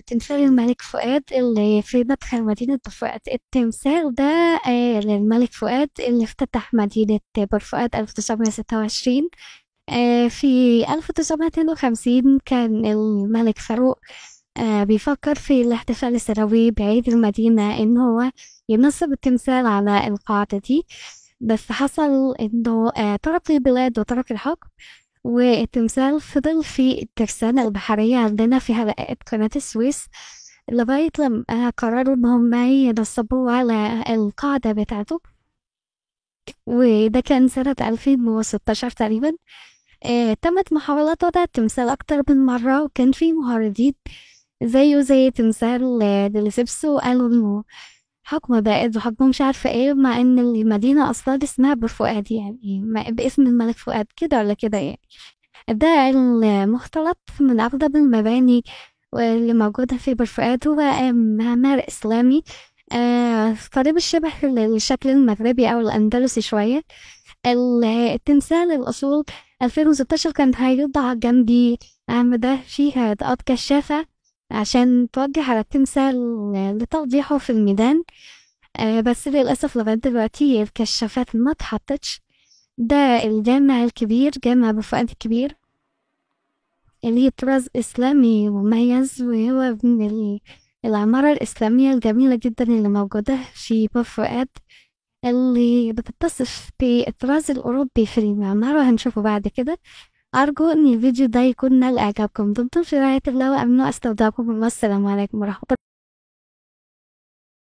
تمثال الملك فؤاد اللي في مدخل مدينة بورفؤاد. التمثال ده للملك فؤاد اللي افتتح مدينة بورفؤاد 1926. في 1952 كان الملك فاروق بيفكر في الاحتفال السنوي بعيد المدينة إن هو ينصب التمثال على القاعدة دي، بس حصل إنه ترك البلاد وترك الحكم، والتمثال فضل في الترسانة البحرية عندنا في حلقات قناة السويس لغاية لما قرروا إن هم ينصبوه على القاعدة بتاعته، وده كان سنة 2016 تقريبا. تمت محاولات وضع التمثال أكتر من مرة، وكان في معارضين زيه زي تمثال ديليسيبس، وقالوا إنه حكم بائد وحكم مش عارفة إيه، مع إن المدينة أصلا اسمها بورفؤاد، يعني باسم الملك فؤاد كده ولا كده يعني. ده المختلط من أقدم المباني اللي موجودة في بورفؤاد، هو معمار إسلامي قريب الشبه للشكل المغربي أو الأندلسي شوية. التمثال الأصول 2016 كان هيوضع جنبي أعمدة فيها إضاءات كشافة عشان توجه على التمثال لتوضيحه في الميدان، بس للأسف لغاية دلوقتي الكشافات ما اتحطتش. ده الجامع الكبير، جامع بورفؤاد الكبير، اللي طراز إسلامي مميز، وهو من العمارة الإسلامية الجميلة جدا اللي موجودة في بورفؤاد، اللي بتتصف بالطراز الأوروبي في المعمارة، هنشوفه بعد كده. أرجو إن الفيديو ده يكون نال إعجابكم. دمتم في رعاية الله وأمنه، أستودعكم الله. السلام عليكم ورحمة الله.